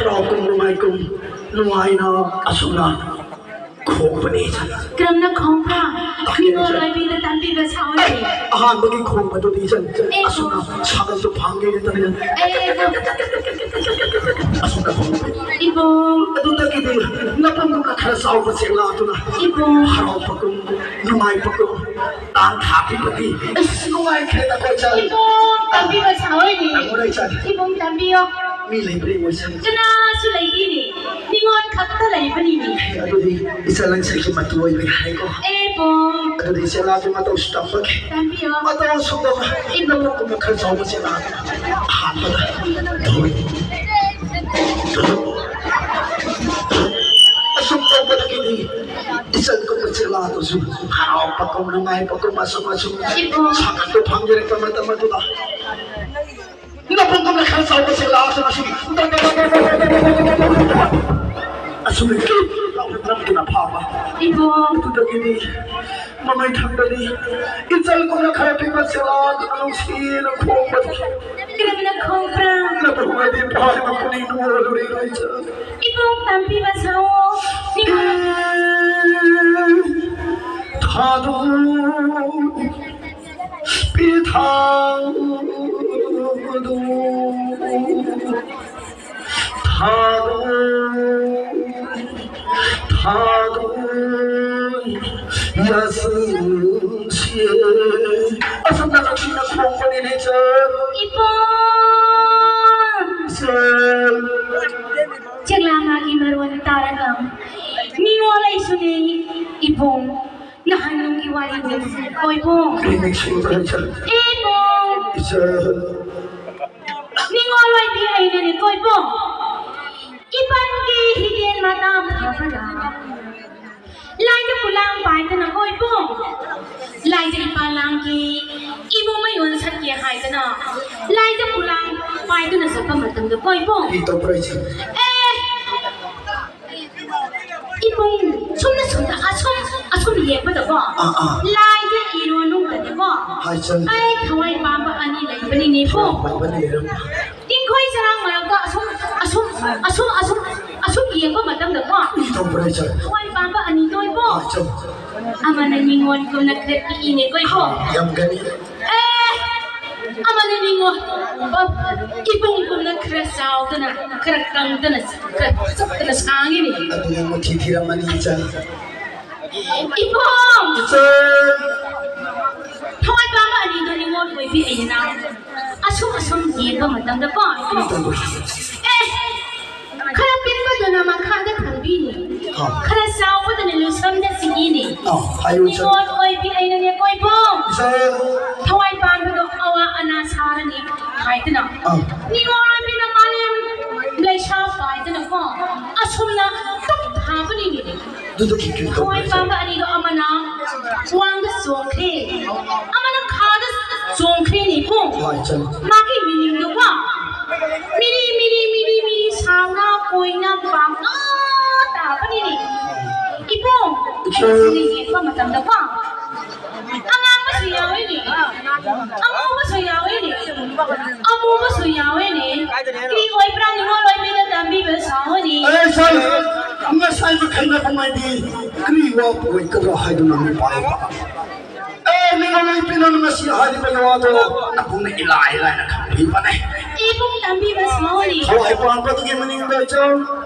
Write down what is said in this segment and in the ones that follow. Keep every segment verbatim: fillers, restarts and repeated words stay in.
ꯍꯔꯥꯎ ꯀꯨꯝ, ꯅꯨꯡꯉꯥꯏ ꯀꯨꯝ, ꯅꯨꯡꯉꯥꯏꯅ ꯑꯁꯨꯝꯅ ꯈꯣꯡꯕꯅꯤ ꯏꯆꯟ꯫ ꯀꯔꯝꯅ ꯈꯣꯡꯕ꯭ꯔꯥ? ꯇꯥꯛꯄꯤꯌꯨ, ꯃꯤꯉꯣꯟ ꯏꯆꯟ꯫ ꯂꯣꯏꯕꯤꯗ ꯇꯝꯕꯤꯕ ꯁꯥꯎꯅꯦ꯫ ꯑꯍꯥꯟꯕꯒꯤ ꯈꯣꯡꯕꯗꯨꯗꯤ ꯏꯆꯟ, ꯑꯦ, ꯑꯁꯨꯝꯅ ꯁꯥꯒꯠꯇꯨ ꯐꯪꯒꯦ ꯇꯧꯔꯦ꯫ ꯑꯦ, ꯑꯁꯨꯝꯅ ꯈꯣꯡꯕ꯫ ꯏꯕꯨꯡ꯫ ꯑꯗꯨꯗꯒꯤꯗꯤ ꯅꯄꯨꯡꯗꯨꯅ ꯈꯔ ꯆꯥꯎꯕ ꯆꯦꯛꯂꯥꯗꯨꯅ ꯏꯕꯨꯡ꯫ ꯍꯔꯥꯎꯕꯒꯨꯝ, ꯅꯨꯡꯉꯥꯏꯕꯒꯨꯝ, ꯇꯥꯟ ꯊꯥꯕꯤꯕꯗꯤ ꯑꯁ ꯅꯨꯡꯉꯥꯏꯈ꯭ꯔꯦꯗꯀꯣ ꯏꯆꯟ꯫ ꯏꯕꯨꯡ, ꯇꯝꯕꯤꯕ ꯁꯥꯎꯅꯦ꯫ ꯇꯝꯃꯨꯔꯦ ꯏꯆꯟ꯫ ꯏꯕꯨꯡ, ꯇꯝꯕꯤꯌꯣ꯫ ꯃꯤ ꯂꯩꯕ꯭ꯔꯥ ꯌꯦꯡꯉꯣ ꯏꯆꯟ꯫ ꯀꯅꯥꯁꯨ ꯂꯩꯇꯦꯅꯦ꯫ ꯅꯤꯉꯣꯜ ꯈꯛꯇ ꯂꯩꯕꯅꯤꯅꯦ꯫ ꯑꯗꯨꯗꯤ ꯏꯆꯟ ꯅꯪ ꯁꯛꯀꯤ ꯃꯇꯨ ꯑꯣꯏꯕ ꯌꯥꯔꯦꯀꯣ꯫ ꯑꯦ ꯕꯣ꯫ ꯑꯗꯨꯗꯤ ꯏꯆꯟ ꯂꯥꯛꯀꯤ ꯃꯇꯧꯁꯨ ꯇꯝꯕꯒꯤ꯫ ꯇꯝꯕꯤꯌꯣ꯫ ꯃꯇꯧ ꯁꯨꯝ ꯇꯝꯕ꯫ ꯏꯕꯨꯡ꯫ ꯅꯄꯨꯡ ꯀꯨꯝꯕ ꯈꯔ ꯆꯥꯎꯕ ꯆꯦꯛꯂꯥꯗ ꯑꯍꯥꯟꯕꯗ ꯙꯨꯝ, ꯙꯨꯝ꯫ ꯑꯁꯨꯝ ꯇꯧꯕꯗꯒꯤꯗꯤ ꯏꯆꯟ ꯀꯨꯝꯕ ꯆꯦꯛꯂꯥꯗꯨꯁꯨ ꯍꯔꯥꯎꯕꯒꯨꯝ ꯅꯨꯡꯉꯥꯏꯕꯒꯨꯝ ꯑꯁꯨꯝ ꯑꯁꯨꯝ ꯏꯕꯨꯡ꯫ ꯁꯥꯒꯠꯇꯨ ꯐꯪꯖꯔꯛꯄ ꯃꯇꯝ ꯑꯗꯨꯗ ꯅꯄꯨꯡ ꯀꯨꯝꯕ ꯈꯔ ꯆꯥꯎꯕ ꯆꯦꯛꯂꯥꯗꯨꯅꯁꯨ ꯑꯁꯨꯝ ꯂꯥꯎꯅ ꯅꯝꯗꯨꯅ ꯐꯥꯕ꯫ ꯏꯕꯨꯡ꯫ ꯑꯗꯨꯗꯒꯤꯗꯤ ꯃꯃꯩ ꯊꯪꯕꯗꯤ ꯏꯆꯜ ꯀꯨꯝꯕ ꯈꯔ ꯄꯤꯛꯄ ꯆꯦꯛꯂꯥꯗꯨꯅ ꯅꯨꯡꯁꯤꯅ ꯈꯣꯡꯕꯗ ꯀꯔꯝꯅ ꯈꯣꯡꯕ꯭ꯔꯥ? ꯅꯄꯨꯡ ꯍꯥꯏꯗꯤ ꯄꯥꯏꯕ ꯈꯨꯅꯤꯡ ꯅꯣꯔ ꯂꯨꯔꯦ ꯏꯆꯜ꯫ ꯏꯕꯨꯡ ꯇꯝꯕꯤꯕ ꯁꯥꯎꯑꯣ꯫ ꯏꯕꯨꯡ꯫ ꯊꯥꯗꯣ ꯄꯤꯊꯥꯗꯣ ꯊꯥꯗꯣ ꯊꯥꯗꯣ ꯌꯥꯁꯪꯁꯤ꯫ ꯑꯁꯨꯝꯅ ꯅꯨꯡꯁꯤꯅ ꯈꯣꯡꯕꯅꯤꯅꯦ ꯏꯆꯜ꯫ ꯏꯕꯨꯡ꯫ ꯏꯆꯜ꯫ ꯆꯦꯛꯂꯥ ꯃꯥꯒꯤ ꯃꯔꯣꯟ ꯇꯥꯔꯒ ꯅꯤꯉꯣꯜ ꯑꯩꯁꯨꯅꯤ ꯏꯕꯨꯡ꯫ ꯅꯍꯥꯟꯒꯤ ꯋꯥꯔꯤꯅꯤ ꯀꯣꯏꯕꯨꯡ꯫ ꯀꯔꯤ ꯅꯤꯡꯁꯤꯡꯕ꯭ꯔꯥ ꯏꯆꯜ? ꯏꯕꯨꯡ꯫ ꯏꯆꯜ꯫ ꯅꯤꯉꯣꯜ ꯑꯣꯏꯕꯤ ꯑꯩꯅꯅꯦ ꯀꯣꯏꯕꯨꯡ꯫ ꯏꯄꯥꯒꯤ ꯍꯤꯗꯦꯟ ꯃꯇꯥ ꯐꯕꯗ ꯂꯥꯏꯗ ꯄꯨꯂꯥꯡ ꯄꯥꯏꯗꯅ ꯀꯣꯏꯕꯨꯡ꯫ ꯂꯥꯏꯗ ꯏꯄꯥ ꯂꯥꯡꯒꯤ ꯏꯕꯨꯡ ꯃꯌꯣꯟ ꯁꯛꯀꯦ ꯍꯥꯏꯗꯅ ꯂꯥꯏꯗ ꯄꯨꯂꯥꯡ ꯄꯥꯏꯗꯨꯅ ꯆꯠꯄ ꯃꯇꯝꯗ ꯀꯣꯏꯕꯨꯡ꯫ ꯀꯔꯤ ꯇꯧꯕ꯭ꯔꯥ ꯏꯆꯜ? ꯑꯦ! ꯏꯕꯨꯡ, ꯁꯨꯝꯅ ꯁꯨꯝꯅ ꯑꯁꯨꯝ ꯑꯁꯨꯝ ꯌꯦꯡꯕꯗꯀꯣ ꯑꯥ, ꯑꯥ꯫ ꯂꯥꯏꯗ ꯏꯔꯣ ꯅꯨꯡꯗꯅꯦꯀꯣ ꯍꯥꯏ ꯆꯜ꯫ ꯑꯩ ꯊꯋꯥꯏ ꯄꯥꯝꯕ ꯑꯅꯤ ꯂꯩꯕꯅꯤꯅꯦꯀꯣ꯫ ꯊꯋꯥꯏ ꯄꯥꯝꯕ ꯑꯅꯤ ꯂꯩꯔꯝꯕ꯫ ꯇꯤꯡꯈꯣꯏ ꯆꯔꯥꯡ ꯃꯔꯛꯇ ꯑꯁꯨꯝ ꯑꯁꯨꯝ ꯑꯁꯨꯝ ꯑꯁꯨꯝ ꯑꯁꯨꯝ ꯌꯦꯡꯕ ꯃꯇꯝꯗꯀꯣ, ꯀꯔꯤ ꯇꯧꯕ꯭ꯔꯥ ꯏꯆꯟ? ꯊꯋꯥꯏ ꯄꯥꯟꯕ ꯑꯅꯤꯗꯣ ꯏꯕꯣ, ꯏꯆꯟ, ꯑꯃꯅ ꯅꯤꯉꯣꯜꯒꯨꯝꯅ ꯈꯔ ꯄꯤꯛꯏꯅꯦꯀꯣ ꯏꯕꯣ꯫ ꯌꯥꯝꯒꯅꯤ꯫ ꯑꯦ, ꯑꯃꯅ ꯅꯤꯉꯣꯜ, ꯑꯣ, ꯏꯕꯨꯡꯒꯨꯝꯅ ꯈꯔ ꯆꯥꯎꯗꯅ, ꯈꯔ ꯀꯪꯗꯅ, ꯈꯔ ꯆꯞꯇꯅ ꯁꯥꯡꯉꯤꯅꯦ꯫ ꯑꯗꯨꯒꯤ ꯃꯊꯤ ꯊꯤꯔꯝꯃꯅꯤ ꯏꯆꯟ꯫ ꯏꯕꯨꯡ! ꯏꯆꯟ! ꯊꯋꯥꯏ ꯄꯥꯟꯕ ꯑꯅꯤꯗꯣ ꯅꯤꯉꯣꯜ ꯑꯣꯏꯕꯤ ꯑꯩꯅ ꯑꯁꯨꯝ ꯑꯁꯨꯝ ꯌꯦꯡꯕ ꯃꯇꯝꯗꯀꯣ, ꯀꯔꯤ ꯇꯧꯕ꯭ꯔꯥ? ꯑꯦ, ꯈꯔ ꯄꯤꯛꯄꯗꯨꯅ ꯃꯈꯥꯗ ꯊꯝꯕꯤꯅꯤ, ꯑꯥ꯫ ꯈꯔ ꯆꯥꯎꯕꯗꯨꯅ ꯂꯨꯁꯝꯗ ꯁꯤꯒꯤꯅꯤ꯫ ꯑꯥ, ꯍꯥꯏꯌꯨ ꯏꯆꯟ꯫ ꯅꯤꯉꯣꯜ ꯑꯣꯏꯕꯤ ꯑꯩꯅꯅꯦ ꯀꯣꯏꯕꯣ, ꯏꯆꯟ! ꯊꯋꯥꯏ ꯄꯥꯟꯕꯗꯣ ꯑꯋꯥ ꯑꯅꯥ ꯁꯥꯔꯅꯤ ꯍꯥꯏꯗꯅ, ꯑꯥ꯫ ꯅꯤꯉꯣꯜ ꯑꯣꯏꯕꯤꯅ ꯃꯥꯂꯦꯝ ꯂꯩꯁꯥ ꯄꯥꯏꯗꯅꯀꯣ, ꯑꯁꯨꯝꯅ ꯇꯨꯝ ꯊꯥꯕꯅꯤꯅꯦ꯫ ꯑꯗꯨꯗꯒꯤ ꯀꯔꯤ ꯊꯋꯥꯏ ꯇꯧꯕ꯭ꯔꯥ? ꯄꯥꯟꯕ ꯑꯅꯤꯗꯣ ꯑꯃꯅ ꯋꯥꯡꯗ ꯆꯣꯡꯈ꯭ꯔꯦ, ꯑꯃꯅ ꯈꯥꯗ ꯆꯣꯡꯈ꯭ꯔꯦꯅꯦ ꯏꯕꯨꯡ꯫ ꯍꯣꯏ, ꯏꯆꯟ꯫ ꯃꯥꯒꯤ ꯃꯤꯅꯤꯡꯗꯣꯀꯣ, ꯃꯤꯔꯤ ꯃꯤꯔꯤ ꯃꯤꯔꯤ ꯃꯤꯔꯤ ꯁꯥꯎꯅ ꯀꯣꯏꯅ ꯄꯥꯝꯅ ꯇꯥꯕꯅꯤꯅꯦ ꯏꯕꯨꯡ꯫ ꯏꯆꯟ꯫ ꯑꯩꯅ ꯌꯦꯡꯕ ꯃꯇꯝꯗꯀꯣ, ꯑꯉꯥꯡꯕꯁꯨ ꯌꯥꯎꯋꯤꯅꯦ, ꯑꯉꯧꯕꯁꯨ ꯌꯥꯎꯋꯤꯅꯦ, ꯑꯃꯨꯕꯁꯨ ꯌꯥꯎꯋꯤꯅꯦ꯫ ꯀꯔꯤ ꯑꯣꯏꯕ꯭ꯔꯥ ꯅꯤꯉꯣꯜ ꯑꯣꯏꯕꯤꯅ ꯇꯝꯕꯤꯕ ꯁꯥꯎꯅꯤ꯫ ꯑꯦ, ꯏꯆꯟ, ꯉꯁꯥꯏ ꯃꯈꯩꯅ ꯀꯃꯥꯏꯗꯤ ꯀꯔꯤ ꯋꯥ ꯑꯣꯏꯒꯗ꯭ꯔꯥ ꯍꯥꯏꯗꯨꯅ ꯃꯤ ꯄꯥꯏꯕ꯫ ꯑꯦ, ꯅꯤꯉꯣꯜ ꯑꯣꯏꯕꯤꯅ ꯉꯁꯤ ꯍꯥꯏꯔꯤꯕ ꯋꯥꯗꯣ ꯅꯕꯨꯡꯅ ꯏꯂꯥꯏ ꯂꯥꯏꯅ ꯈꯪꯕꯤꯕꯅꯦ꯫ ꯏꯕꯨꯡ ꯇꯝꯕꯤꯕ ꯁꯥꯎꯅꯤ꯫ ꯊꯋꯥꯏ ꯄꯥꯟꯕꯗꯨꯒꯤ ꯃꯅꯤꯡꯗ ꯏꯆꯟ꯫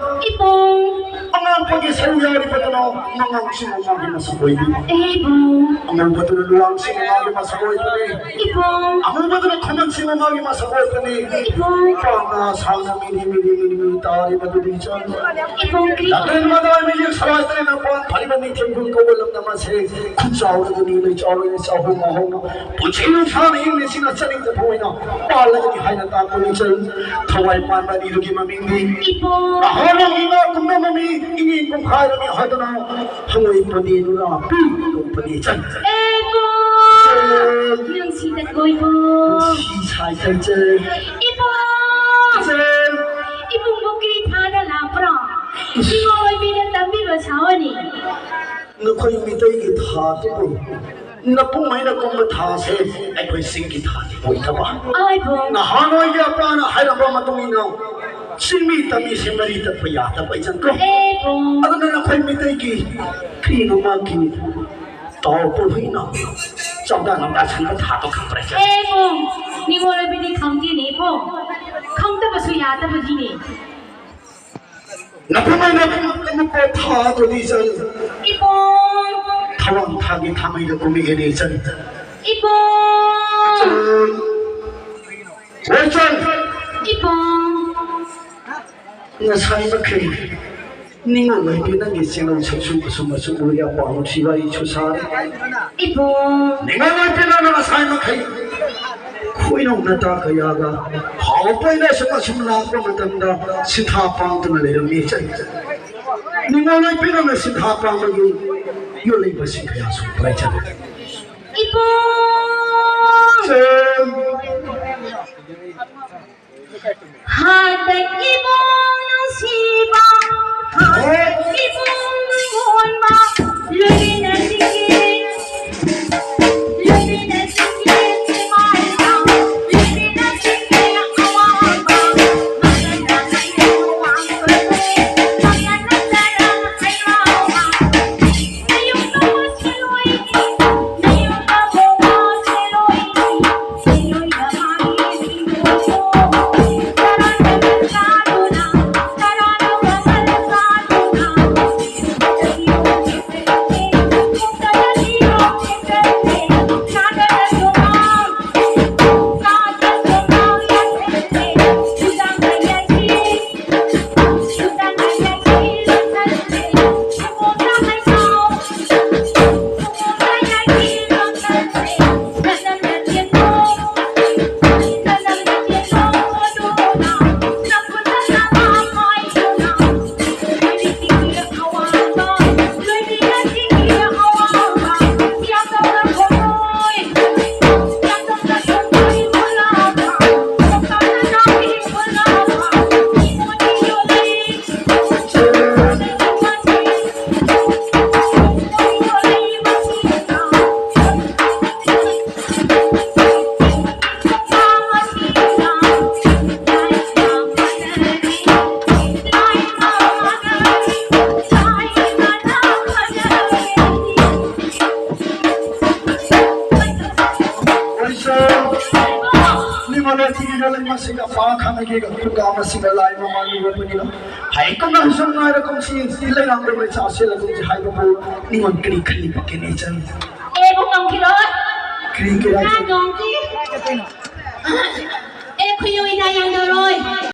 ꯏꯕꯨꯡ꯫ ꯑꯉꯥꯡꯕꯒꯤ ꯁꯔꯨꯛ ꯌꯥꯎꯔꯤꯕꯗꯨꯅ ꯃꯉꯥꯡꯁꯤꯡ ꯃꯃꯥꯒꯤ ꯃꯁꯛ ꯑꯣꯏꯕꯤ꯫ ꯏꯕꯨꯡ꯫ ꯑꯉꯧꯕꯗꯨꯅ ꯂꯨꯋꯥꯡꯁꯤꯡ ꯃꯃꯥꯒꯤ ꯃꯁꯛ ꯑꯣꯏꯕꯅꯤ꯫ ꯏꯕꯨꯡ꯫ ꯑꯃꯨꯕꯗꯨꯅ ꯈꯨꯃꯟꯁꯤꯡ ꯃꯃꯥꯒꯤ ꯃꯁꯛ ꯑꯣꯏꯕꯅꯤ꯫ ꯏꯕꯨꯡ꯫ ꯄꯥꯝꯅ ꯁꯥꯡꯅ ꯃꯤꯅꯤ ꯃꯤꯅꯤ ꯃꯤꯅꯤ ꯃꯤꯅꯤ ꯇꯥꯔꯤꯕꯗꯨꯗꯤ ꯏꯆꯟ꯫ ꯏꯕꯨꯡ ꯀꯔꯤ? ꯂꯥꯛꯂꯦꯟ ꯃꯗꯥꯏ ꯃꯌꯦꯛ ꯁꯂꯥꯏꯗꯅ ꯄꯥꯟ ꯐꯔꯤꯕ ꯅꯤꯡꯊꯦꯝ ꯀꯨꯟ ꯀꯧꯕ ꯂꯝꯗꯝ ꯑꯁꯦ ꯈꯨꯟ ꯆꯥꯎꯔꯒꯅꯤ, ꯂꯩ ꯆꯥꯎꯔꯒꯅꯤ, ꯆꯥꯎꯍꯣꯡ ꯉꯥꯍꯣꯡꯅ ꯄꯨꯟꯁꯤ ꯅꯨꯡꯁꯥꯅ ꯏꯪꯅ ꯆꯤꯛꯅ ꯆꯠꯅꯤꯡꯗꯕ ꯑꯣꯏꯅ ꯄꯥꯜꯂꯒꯅꯤ ꯍꯥꯏꯅ ꯇꯥꯛꯄ ꯅꯤꯡꯆꯜ꯫ ꯊꯋꯥꯏ ꯄꯥꯟꯕ ꯑꯅꯤꯗꯨꯒꯤ ꯃꯃꯤꯡꯗꯤ ꯏꯕꯨꯡ꯫ ꯅꯍꯥꯔꯣꯜ ꯏꯃꯥ ꯀꯨꯝꯅ ꯃꯃꯤ ꯏꯉꯦꯟ ꯀꯨꯝꯈꯥꯏꯔꯝꯃꯤ ꯍꯥꯏꯗꯨꯅ ꯍꯪꯉꯣꯏ ꯄꯅꯦ ꯅꯨꯔꯥ ꯄꯤ ꯇꯣꯡ ꯄꯅꯦ ꯆꯟ꯫ ꯏꯕꯨꯡ꯫ ꯅꯨꯡꯁꯤꯗ ꯀꯣꯏꯕꯨ꯫ ꯁꯤ ꯁꯥꯏ ꯆꯟ ꯆꯟ꯫ ꯏꯕꯨꯡ꯫ ꯆꯟ꯫ ꯏꯕꯨꯡꯕꯨ ꯀꯔꯤ ꯊꯥꯗ ꯂꯥꯛꯄ꯭ꯔꯣ? ꯏꯕꯨꯡ ꯑꯣꯏꯕꯤꯅ ꯇꯝꯕꯤꯕ ꯁꯥꯎꯅꯤ꯫ ꯅꯈꯣꯏ ꯃꯤꯇꯩꯒꯤ ꯊꯥꯗꯨꯕꯨ ꯅꯄꯨꯡ ꯍꯥꯏꯅ ꯀꯨꯝꯕ ꯊꯥꯁꯦ ꯑꯩꯈꯣꯏ ꯆꯤꯡꯒꯤ ꯊꯥꯗꯤ ꯑꯣꯏꯗꯕ꯫ ꯑꯣꯏꯕꯨ꯫ ꯅꯍꯥꯟꯋꯥꯏꯒꯤ ꯑꯄꯥꯅ ꯍꯥꯏꯔꯝꯕ ꯃꯇꯨꯡ ꯏꯟꯅ ꯁꯤꯃꯤ ꯇꯝꯃꯤ ꯁꯤ ꯃꯔꯤ ꯇꯠꯄ ꯌꯥꯗꯕ ꯏꯆꯟ ꯀꯣ꯫ ꯑꯦ ꯄꯨꯡ꯫ ꯑꯗꯨꯅ ꯅꯈꯣꯏ ꯃꯤꯇꯩꯒꯤ ꯀꯔꯤꯅꯣ ꯃꯥꯒꯤ ꯇꯥꯎ ꯄꯨꯍꯩꯅ ꯆꯥꯎꯗꯥ ꯅꯝꯗꯥ ꯁꯟꯕ ꯊꯥꯗꯣ ꯈꯪꯕ꯭ꯔꯥ ꯏꯆꯟ? ꯑꯦ ꯄꯨꯡ꯫ ꯅꯤꯉꯣꯜ ꯑꯣꯏꯕꯤꯗꯤ ꯈꯪꯗꯦꯅꯦ ꯄꯨꯡ꯫ ꯈꯪꯗꯕꯁꯨ ꯌꯥꯗꯕꯒꯤꯅꯦ꯫ ꯅꯐꯝ ꯑꯃ ꯊꯥꯗꯣꯗꯤ ꯏꯆꯟ꯫ ꯏꯄꯨꯡ꯫ ꯊꯋꯥꯡ ꯊꯥꯒꯤ ꯊꯥꯃꯩꯗ ꯀꯨꯝꯃꯤꯒꯅꯤ ꯏꯆꯟ꯫ ꯏꯄꯨꯡ꯫ ꯏꯆꯟ꯫ ꯍꯣꯏ ꯏꯆꯟ꯫ ꯏꯄꯨꯡ꯫ ꯉꯁꯥꯏ ꯃꯈꯩ ꯅꯤꯡꯉꯣꯜ ꯑꯣꯏꯕꯤ ꯅꯪꯒꯤ ꯆꯦꯡꯂꯧ ꯁꯛꯁꯨ ꯃꯆꯨ ꯃꯆꯨ ꯎꯔꯤ ꯑꯄꯥꯝꯕ ꯊꯤꯕ ꯑꯩꯁꯨ ꯁꯥꯔꯦ꯫ ꯏꯄꯨꯡ꯫ ꯅꯤꯡꯉꯣꯜ ꯑꯣꯏꯕꯤ ꯅꯪꯅ ꯉꯁꯥꯏ ꯃꯈꯩ ꯈꯣꯏꯅꯧ ꯅꯇꯥ ꯀꯌꯥꯒ ꯍꯥꯎ ꯄꯩꯅ ꯁꯨꯝ ꯑꯁꯨꯝ ꯂꯥꯛꯄ ꯃꯇꯝꯗ ꯁꯤꯟꯊꯥ ꯄꯥꯡꯗꯨꯅ ꯂꯩꯔꯝꯃꯤ ꯏꯆꯟ꯫ ꯅꯤꯡꯉꯣꯜ ꯑꯣꯏꯕꯤ ꯅꯪꯅ ꯁꯤꯟꯊꯥ ꯄꯥꯡꯕꯒꯤ ꯌꯣꯜꯂꯤꯕꯁꯤꯡ ꯀꯌꯥꯁꯨ ꯄꯥꯏꯖꯔꯦ꯫ ꯏꯄꯨꯡ꯫ ꯏꯆꯟ꯫ ꯍꯥꯟꯅ ꯏꯕꯨꯡ ꯅꯨꯡꯁꯤꯕ, ꯍꯥꯟꯅ ꯏꯕꯨꯡ ꯅꯨꯡꯉꯣꯟꯕ, ꯂꯣꯏꯅ ꯆꯤꯡꯉꯦ, ꯂꯣꯏꯅ ꯆꯤꯡꯉꯦ ꯆꯤꯡꯃꯥꯏꯗ, ꯂꯣꯏꯅ ꯆꯤꯡꯉꯦ ꯑꯋꯥꯡꯕ, ꯃꯈꯟ ꯃꯈꯟ ꯑꯋꯥꯡꯕ, ꯃꯈꯟ ꯃꯈꯟ ꯑꯋꯥꯡꯕ, ꯅꯌꯨꯝꯗ ꯁꯤꯔꯣꯏ, ꯅꯌꯨꯝꯗ ꯕꯣꯕꯥ ꯁꯤꯔꯣꯏ꯫ ꯈꯨꯒꯥ ꯃꯁꯤꯒ ꯂꯥꯏ ꯃꯃꯥꯡ ꯂꯨꯕꯅꯤꯅ ꯍꯥꯏ ꯀꯅꯥꯁꯨ ꯉꯥꯏꯔ ꯀꯨꯝꯁꯤ ꯁꯤ ꯂꯩꯔꯥꯡꯕ ꯃꯩꯁꯥ ꯁꯦꯜꯂꯒꯨꯝꯁꯤ ꯍꯥꯏꯕꯕꯨ ꯅꯤꯉꯣꯟ ꯀꯔꯤ ꯈꯜꯂꯤꯕꯒꯦꯅꯦ ꯏꯆꯟ? ꯑꯦꯕꯨ ꯉꯝꯈꯤꯔꯣꯏ꯫ ꯀꯔꯤ ꯀꯔꯤ ꯉꯥꯡꯗꯣꯡꯁꯤ꯫ ꯑꯦ ꯈꯨꯌꯣꯏꯅ ꯌꯥꯡꯗꯔꯣꯏ꯫